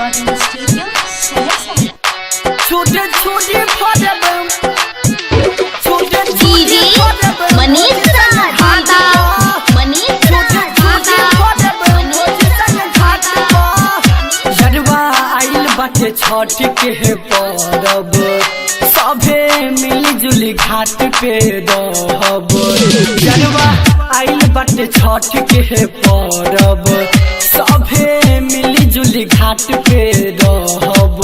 Recording Studio, Saharsa. छोटे छोटे फरब छोटे डीजे मनीष राज मनीष राज जरवा आइल बाटे छठ के परब सभे मिलजुली घाट पे रहब। जरवा आइल बाटे छठ के परब सभे मिलजुली घाट पे रहब।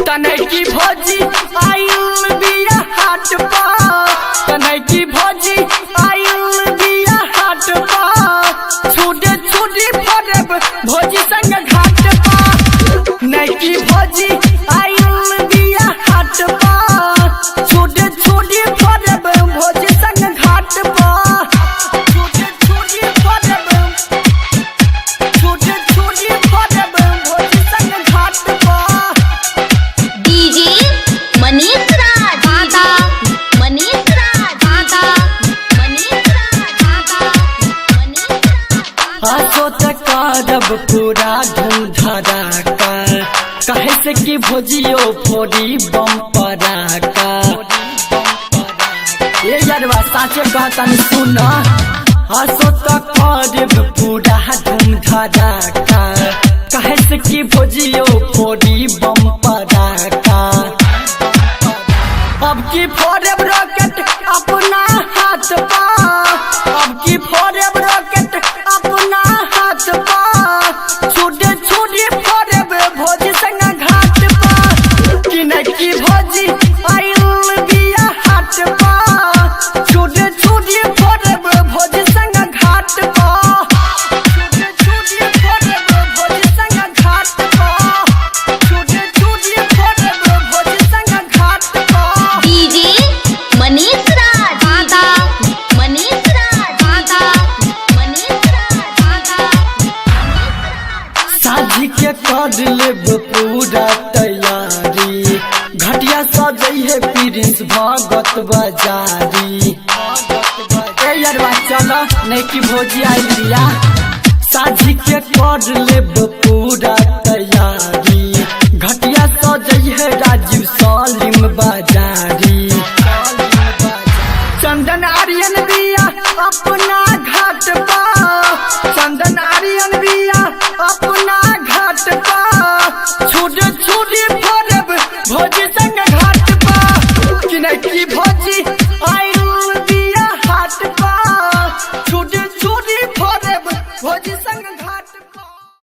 तनै की भौजी आइल बिया हाट पर, तनै की भौजी आइल बिया हाट पर, छोटे छोटे फरब भौजी संग घाट पर। नैकी भौजी आइल बिया हाट पर, छोटे छोटे फरब भौजी संग घाट पर। छोटे छोटे फरब, छोटे छोटे फरब भौजी संग घाट पर। डीजे मनीष राज मनीष राज मनीष राज मनीष राज। आसो त करब पूरा धूम धड़ाका, कहे से कि भोजियो फोड़ी बम पड़ाका। ए यारवा साचे कहतन सुन, आसो त करब पूरा धूम धड़ाका, कहे से कि भोजियो फोड़ी बम पड़ाका। अब की फोड़ब रॉकेट अपना हाथ पा, अब की फोड़ब रॉकेट अपना हाथ पा, छोटे छोटे फोड़ब भौजी संग घाट पा। कि न की भौजी आइल बिया हाथ पा, छोटे छोटे फोड़ब भौजी संग घाट पा। छोटे छोटे फोड़ब भौजी संग घाट पा, छोटे छोटे फोड़ब भौजी संग घाट पा। डीजे मनीष राज मनीष राज मनीष राज। साझी के कर लेब पूरा तैयारी, घटिया सजई है प्रिंस भगत बाजारी। ए यारवा चल नैकी भौजी आइल बिया। साझी के कर लेब पूरा तैयारी, घटिया सजई है राजीव सलीम बाजारी। चंदन आर्यन बिया अपना घाट पा, चंदन आर्यन बिया अपना